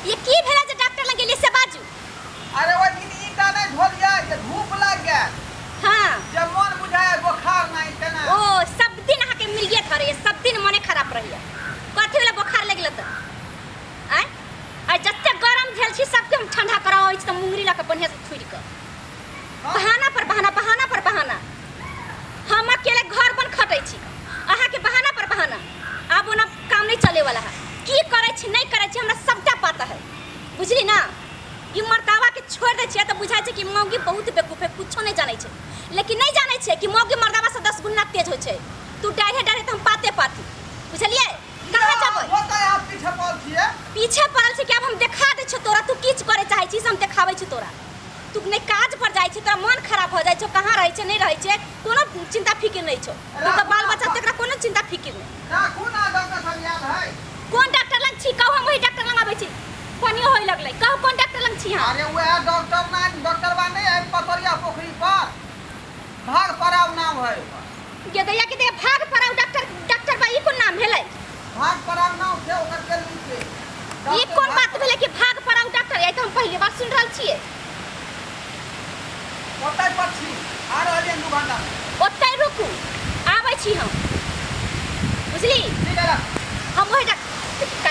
ये की भेला जे डॉक्टर लग गेलियै से बाजू। अरे ओहि दिन ईंटा नहि धोलियै जे धूप लागि गेल। हाँ। जे मन बुझाय बोखार नहि तेना। ओ सब दिन अहाँके मिलिए धरैए, सब दिन मने खराब रहैए। कथी वाला बोखार लागि गेल तऽ? आँय, आइ जते गरम भेल छी सबके हम ठंडा कराबै छी तऽ मुंगरी लऽ कऽ बढ़िआँ से थुरि कऽ। बहाना पर बहाना, बहाना पर बहाना। हम अकेले घर बन खटै छी, अहाँके बहाना पर बहाना। आब ओना काम नहि चले वाला है। की करै छी नहि करै छी हमरा सबटा पता है, बुझली ना? ई मर्दावा के छोड़ दै छियै तऽ बुझाइ छै कि मौगी बहुत बेवकूफ है, कुछो नहि जानै छै। लेकिन नहि जानै छै कि मौगी मर्दावा से 10 गुना तेज होइ छै। तू डाढ़े डाढ़े तऽ हम पाते पाती, बुझलियै? कहाँ जेबै? होतै आप पीछे पड़ल छियै। पीछे पड़ल छै कि आब हम देखा दै छियौ तोरा, तू किछु करै चाहै छी से हम देखाबै छी तोरा। तू नहि काज पर जाइ छी, तोरा मन खराब भऽ जाइ छौ, कहाँ रहै छै नहि रहै छै कोनो चिंता फिकिर नहि छौ। तू तऽ बाल बच्चा तकरा कोनो चिंता फिकिर नहि। राखू ना, डॉक्टर साहब आयल है। कोन डॉक्टर लग छी कहू, हम वही डॉक्टर लग आबै छी। पनियो होय लगलै, कहू कोन डॉक्टर लग छी अहाँ? अरे वएह डॉक्टर ना, डॉक्टर बा नहीं है पतरिया पोखरी पर, भाग पड़ाव नाम है ओकर। गेदैया के दैया भाग पड़ाव डॉक्टर, डॉक्टर बा ई कोन नाम भेलै? भाग पड़ाव नाम छै ओकर केलनी के। ई कोन बात भेलै कि भाग पड़ाव डॉक्टर? ई तऽ हम पहली बार सुन रहल छियै। ओतै पर छी, आ रहलियै 2 घंटा में। ओतै रुकू, आबै छी हम, बुझली? ठीक है, राख। हम वही डॉक्टर